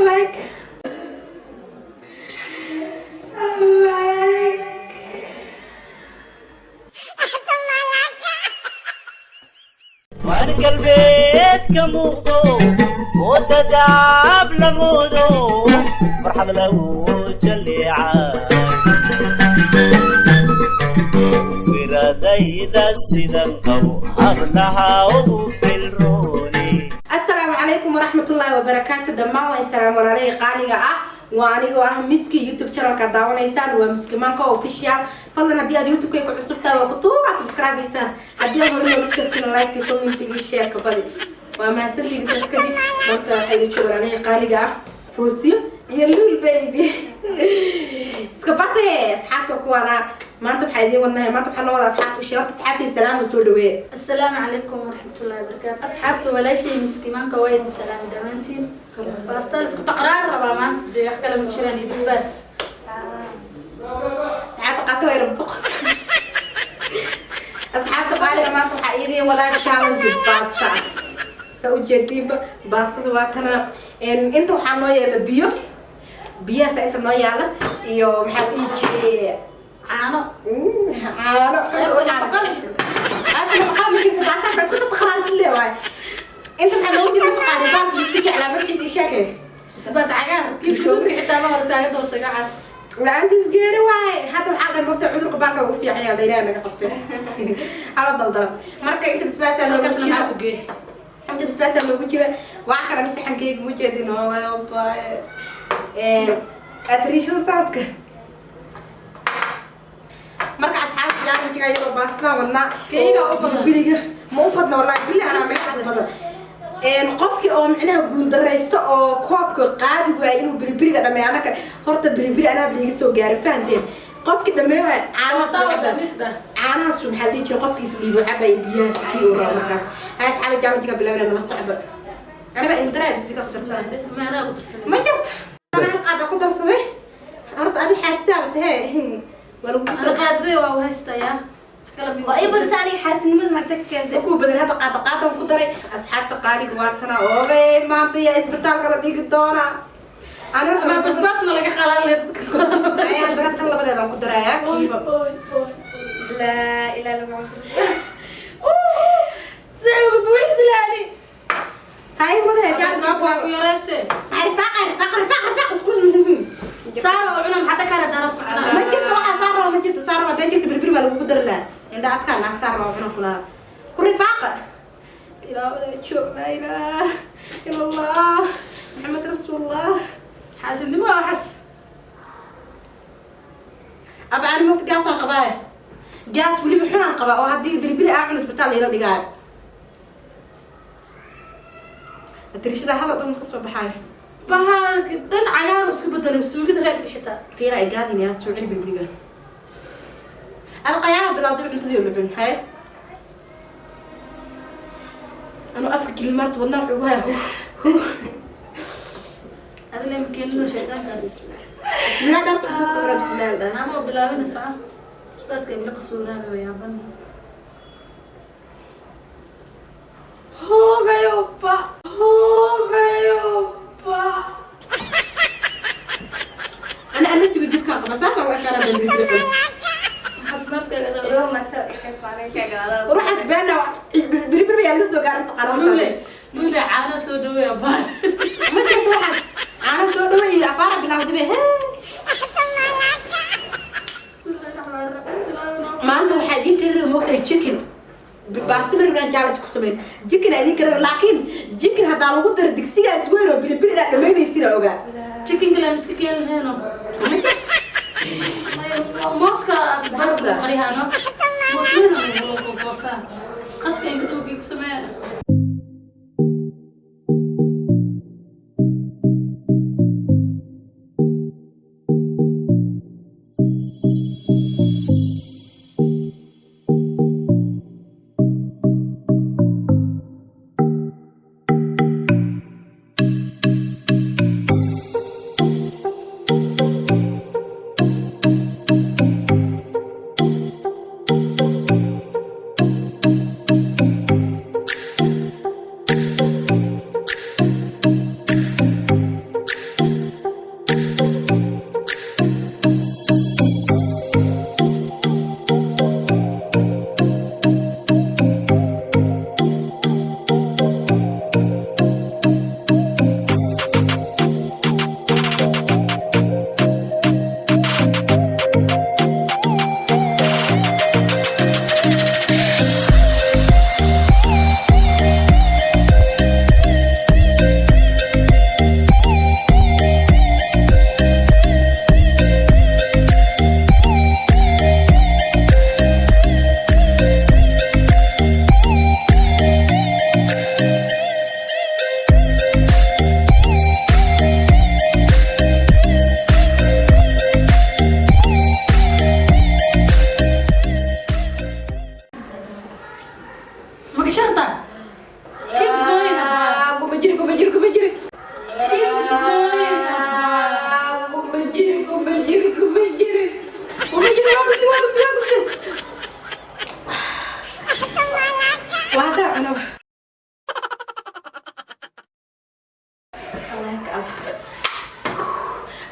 Like, like. Waan galbeed ka muuqdo, fooda daab la moodo, farxad lagu jaleeca, firadayda sidan qabo hablaha ugu filrooni. Asalaamu calaykum waraxmatullaahi wabarakaatu. Dhammaan waa salaam walaalahii qaaliga ah. Waa anigoo ah Miski. YouTube channelka daawanaysaan waa Miski Manka Official. Fadlan, haddii aad YouTube-kay ku cusub tahay, waa kutuuga subscribe-aysaa. Haddii aad hore noola joogtina, like, commentiga, share-ka badi. Waa mahadsantihiin. Intaas kadib, maanta waxaa ila jooga walaalahii qaaliga ah Foosiyo iyo Luul Baby. Iska bate asxaabta kuwaana. Maanta waxaa idiin wadnahay, maanta waxaa noo wada asxaabta u sheeg. Horta asxaabtii salaama, soo dhaweeye. Asalaamu calaykum waraxmatullaahi wabarakaatu. Asxaabta, walaashay Miskimaanka waa idin salaami dhammaantiin. Baasta la isku taqraar rabaa maanta, dee wax kale ma jiraan iyo basbaas. Asxaabta qaata waa yara boqos. Asxaabta qaaliga, maanta waxaa idiin wadaa challenge baasta. Saa ujeediinba, baastada waa tana. Inta waxaa noo yaala biyo, biyahaasa inta noo yaala iyo maxaa la dhihi jiray? Caano. Caano. Qaybta nafaqo leh. Qaybta nafaqada ma jirta. Baasta waxaa isku taqraar leewaay. Inta maxaa noogu jira? Mataqaani baalki iska jeclaa magaciisa isheeke? Basbaas cagaar, kii guduudka xitaa ma hore saaga doortay gacaas. La-aantiis geeri waaye. Hadda waxaa dhan mogta cudurka baalka ugu fiican yaa Ilaah naga qabtay, hala daldala. Marka inta basbaasaa noogu Markaasna jira. maxaa ku geey? Inta basbaasaa noogu jira. Waa kana saxankeyga, mujeedin atriishada sanadka. Marka asxaabta, challenge-ga iyadoo baastada wadnaa. Keyga u badan. Biliga ma u badna, wallahi bili anaa meesha u badan. Qofkii oo micnaha guuldaraysto oo koobka qaadi waaya inuu bilibiliga dhameeyo, anaka horta bilibili anaa liiga soo gaarin, fahanteen? Qofkii dhameeyo waaya caanahaas Waa uu cabaa. misda. Caanahaasu maxaa la dhihi jiray, qofkii is dhiibo cabaya biyahaas kii uu rabo. Markaas hay asxaabi, challenge-ga bilawna, nala socdo. Anaba imdaraa bis ka darsanay. Ma anaa ku darsanay? Ma jirto, ana hal qaada ku darsaday. Horta adi xaastaaba tahee, waa lagu Ana soo qaadade waa u haystayaa, wax kale ma. Waa ii badisa aniga xaasinimada maxaa ka keentay? Ku badan hadda qaada qaadan ku daray. Asxaabta qaaliga, waa tana oogay. Maanta yaa isbitaalka la dhigi doona? Ani horta Ama basbaasna laga qalaan leh dadka korona. Ayaa haddana tan labadeedaan ku darayaa kiiba. Laa ilaa lama. See uga buuxisi lahani? Hay wadaha. Gaab waa ku yareyse. Rifaaqa, rifaaqa, rifaaqa, rifaaqa isku. Saara oo cuna, maxaa dhakara darab ku cunaa? Ma jirto waxaa saar raba, ma jirto saar raba. Haddii jirto, birbir baa lagugu dari lahaa. Indha adkaa naag saar raba cuna kulaha ku rifaaqa. Ilaawada joog. Laa ilaaha ila Allah, Maxamed rasuulullah. Xaasidnimo waa waxaas. Aba ani mogta gaasaan qabaa, gaas weliba xunaan qabaa, oo haddii bilbili aa cun isbitaal ila dhigaayo. Atirishada hadal dhan ka soo baxaayo. Bahalka dhan cagaar isku bedelay, suugida reerka xitaa. Fiira ay gaadin yaa soo celi bilbiliga. Ada qayaana bilowday cuntadii oo la cun. Haye, anu afka gelin maarta, wadnaha wuxuu ugu hayaa hu hu. Adile ma keenino shaydaankaas. Bismillah dhaarta, cuntada qabra, bismillah dhaa. Ama oo bilaabina soco, basbaaska ibla qasuuraan oo yaaban. Hoogayo ba, hoogayo ba. Ana allergiga jirkaan qaba, saasaan uga ekaanaa bilbiliga cun. Caafimaadkaaga adaa. Iyo ma soo ikay faanay ka. Ruuxaas beena bilbil baa laga soo gaarin taqaana horta. Luule, luule, caano soo dhaweeya baa. Ma jirto waxaas caano soo dhaweey iyo afaara bilowday be. Hee, maanta waxaa idiin kari moogtahay chicken baasta. Ma rabnaan challenge ku sameyn chicken aa idiin kari, laakiin chicken haddaa lagu daro digsigaas weyn oo bilbil inaad dhamaynaysin ogaa. Chicken kale miska keenheeno mooska basbaaska ku qarihaano, moosweyn loo goosaa, qaska ingadowgii ku sameeya.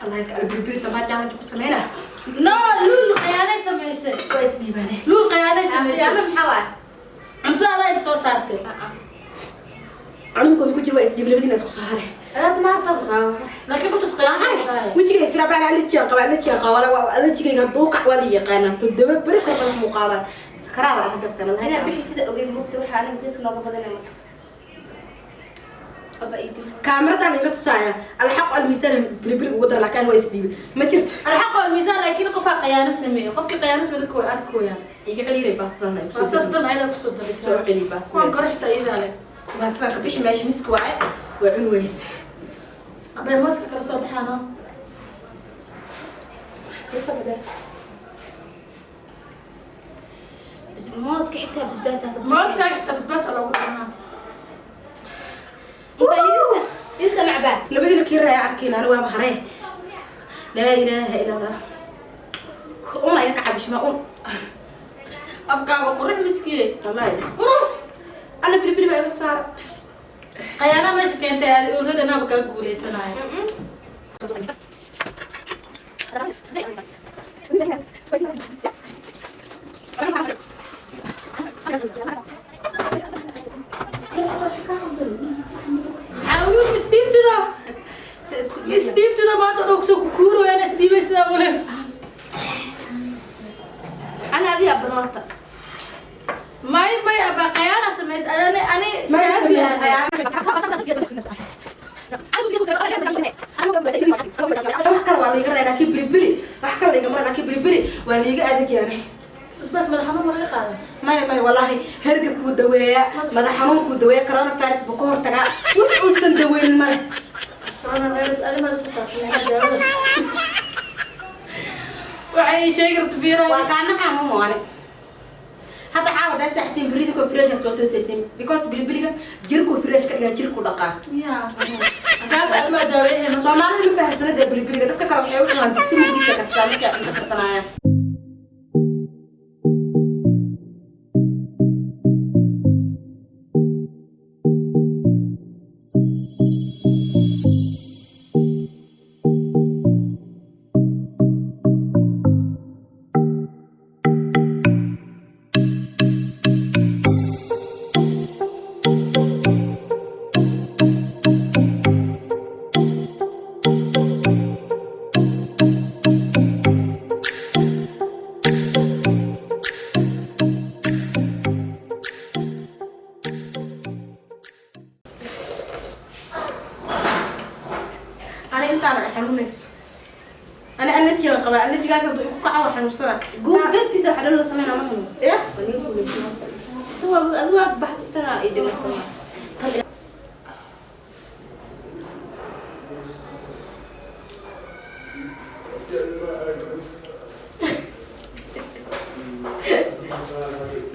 Allah ka bilibili tamaa challenge ku sameynaa. No, Luul khiyaanay samaysay. Waa isdhiibaane. Luul khiyaanay samaysay. Qiyaamo maxaa waay? Cuntada adaa inta soo saartay. Cunugkan ku jira waa isdhiib, labadiina isku soo haray. Adaad maarta. Laakiin ku tus khiyaanay. Wejigay firabaan allergy qaba, allergy qaba, waa allergygayga hadduu kac waa la yaqaanaa. 7 beri kor madax muu qaadaa. Sakaraada wax dadka Inaa la bixi sida ogeyn mugta waxaa aniga bes nooga badanay marka. Aba iidin. Kaamiradan iga tusaaya alxaq almiisaan bilibili ugu dara, laakiin waa isdhiibay, ma jirto. الحق والميزان لكن قفا قيانة سميه قفك قيانة سميه dadku way arkooyaan. Iga celiiray baastadan. Waasaas dhan ayada kusoo daraysa. Soo celi kuwan baastadan. kore xitaa iyadaa leh. Baastadan ka bixi meesha miska waaye, waa cuni weyse. Abay mooska kala soo baxaano. Bas mooska xitaa basbaas ah. Mooskaaga xitaa basbaas aa loogu daraa. Inta idinsa idinsa macbaa. Labadiina kii raaya arkayna, ani waaba haree. Laa ilaaha ila Allah, una iga kacabishma un. Afkaaga qurux miskiye. Wallahi. Qurux. Alla bilibili baa iga saara. Qayaana meesha keentay aadi already anaaba kaa guuleysanaayo. Xawluus isdhiibtido. Si isku Isdhiibtido maanta dhow kusoo kukuurooyaan isdhiibay sidaa mule. Ana adiga badan horta. May may abaa qayaana samays ani ani May saafi sameyn ah. Wax kale waa liiga raa, laakiin bilibili wax kale liiga mara, laakiin bilibili waa liiga adag yaane. Basbaas madax xanuun ma laga qaaday? Maya maya, wallaahi hergab kuu daweeya, madax xanuun kuu daweeya, coronavirus buu ka hortagaa, wax uusan daweynin male. Coronavirus ani ma soo saartay meelaha daawadaas. Waxay ii sheegi rabta fiiraha. Waa kaanaxa mamoane hadda xaawa daa saaxiibtiin beridinkoo fresh soo toosaysin because bilibiliga jirkuu fresh ka dhigaa, jirkuu dhaqaa. Miyaa kaas aad ma daaweeyeen? Soomaalida ma fahamsanada bilibiliga, dadka kale waxay u cunaan digsi mugiisa kastaa markay cunto karsanaayaan. Ani intaana ay xanuunayso, ani allergy-gan qabaa, allergy-gaas hadduu igu kaco waa xanuunsana. Guul dartiisa waxa dhan loo sameynaa ma hubo. Ya. Waa niga guuleysan horta. Tuwa adigu waa baxtana ii dhiman soo ma.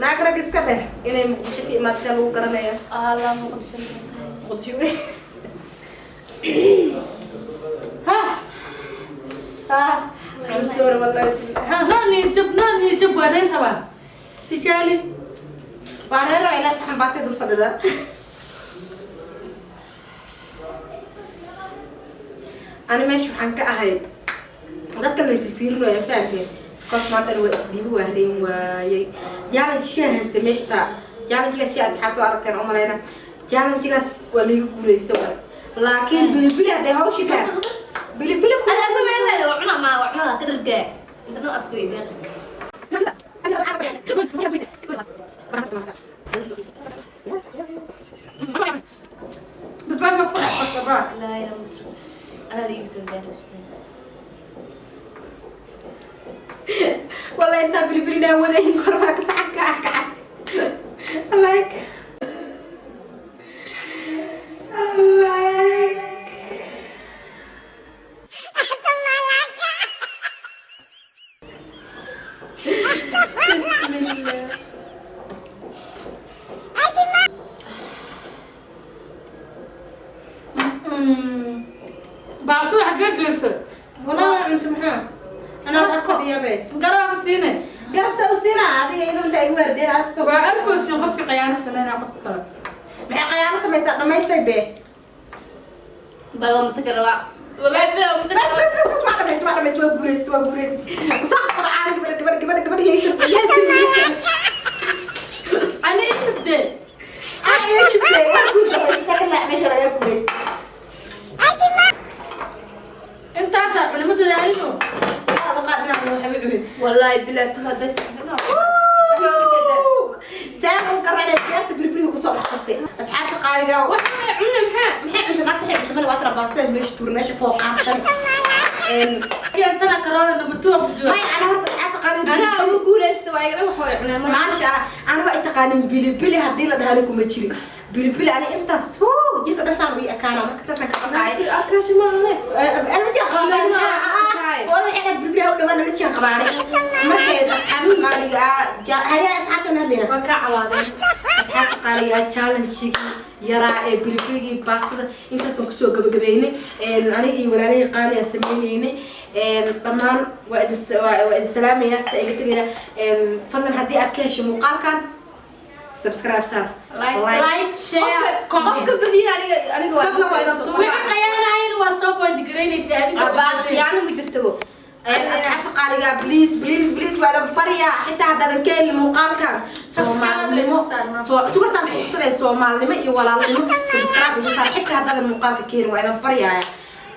Naag rag iska dheh inay Muqdisho ka imaado see lagu garanaya? Allah Muqdisho maxay tahay? Muqdisho ha ha, I'm sorry, wallahi ha. Noo niyad jab, noo niyad jab, waa reer rabaa si jaali. Waa reer rabaa ilaa saxan baaskay dul fadhida. Ani meesha waxaan ka ahay dadka la fiirfiirinaya, fahamteen? Because maanta waa isdhiibi, waa reen waayay. Challenge shaahan samey xitaa challenge-gaas si asxaabta u aragteen u malayna, challenge-gaas waa liiga guuleysa waay, laakiin bilibili hadday hawshi gaarto bilibili ku Ada afka meel leedahay waa cunaa ma waa cunaa ka dhargaa. Inta noo afku ii deeqi. Basbaas ma ku dhex qabtaa? Laa ilaaha illa Allah. Ana liiga soo gaaray basbaas. والله intaa bilibilinaa wadayn korbaa ka saxan ka kaca like like. Bismillah. Baastada xagee geysay? والله cunto maxaa anaa waxaa fadhiya be. Garab siine. Garab saa u siinaa adiga iyadoo inta igu wardeen aso. Waa arkoosin qofka khiyaano sameynaa qofka kale. Maxay qayaano samaysaa? Dhamaystay be. Baa waa mataga rabaa. Wallahi bilaa mataga. بس بس بس بس ما دميس ما دميس، waa guulayst, waa guulayst. Kusoo qaba caana. Gabadha, gabadha, gabadha, gabadha, yeesho yeesho. Ani isubdee. Yeesho, waa guulayst. Ka laac meesha laga guulayst. Intaasaa cunimo dadaalino. Wallahi bilaa tahay saxna. Waxaa uga jeedaa. Saan u garanay jeerta bilbiliga kusoo dhex qabtay, asxaabta qaaliga. Wax ma cunna, maxaa? Maxay cunta naagta? Waxay cunta waa tara baastada meesha tuur, meesha fooqaarsan. Intana karoona number 2 ku jiro. May ana horta, asxaabta qaaliga, Anaa ugu guuleysta, waa iga wax way cunaan. Maasha Allah, ana waa taqaanin bilibili haddii la dhahana kuma jirin bilibili. Ani intaas huu jirka dhasaan ii ekaana, marka saasaan ka baqaay. Akaashi ma leh. Markeed, asxaabta qaaliga ah, hayaa asxaabtan hadlayna. Waa kaa cawaadeen. Asxaabta qaaliga ah, challenge yaraa ee bilibiligii baastada intaasaan kusoo gabagabeynay. Aniga iyo walaalihii qaali aan sameyneynay. Dhammaan waa idin salaamayna, sida iga tegayna. Fadlan haddii aad ka heshay muuqaalkan, subscribe saar. Like, share, comment. Qofka badiya aniga waa. Fadlan waa idin tuugaa. Wixii qayaanaayeen waa soo point garaynaysa adiga. Abaa khiyaano ma jirtabo. Asxaabta qaaliga, please, please, please, waa idin faryaa, xitaa haddaadan ka helin muuqaalkan, soomaalinimo sugartaan kuqsaday, soomaalinimo iyo walaalnimo subscribe ugu saar, xitaa haddaadan muuqaalka ka helin. Waa idin faryaaya.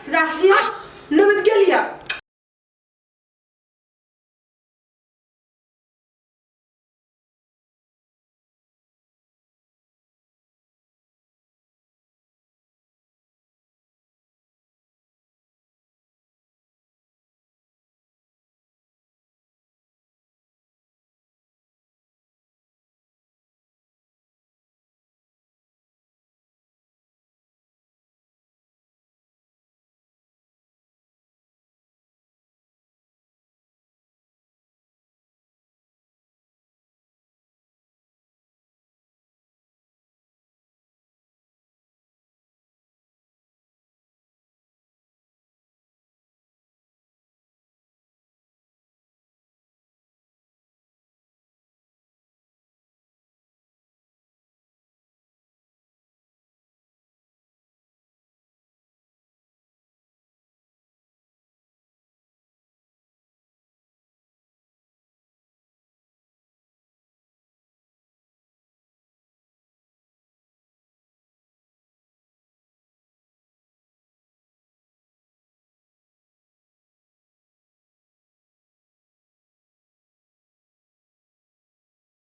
Sidaas iyo nabadgelyo.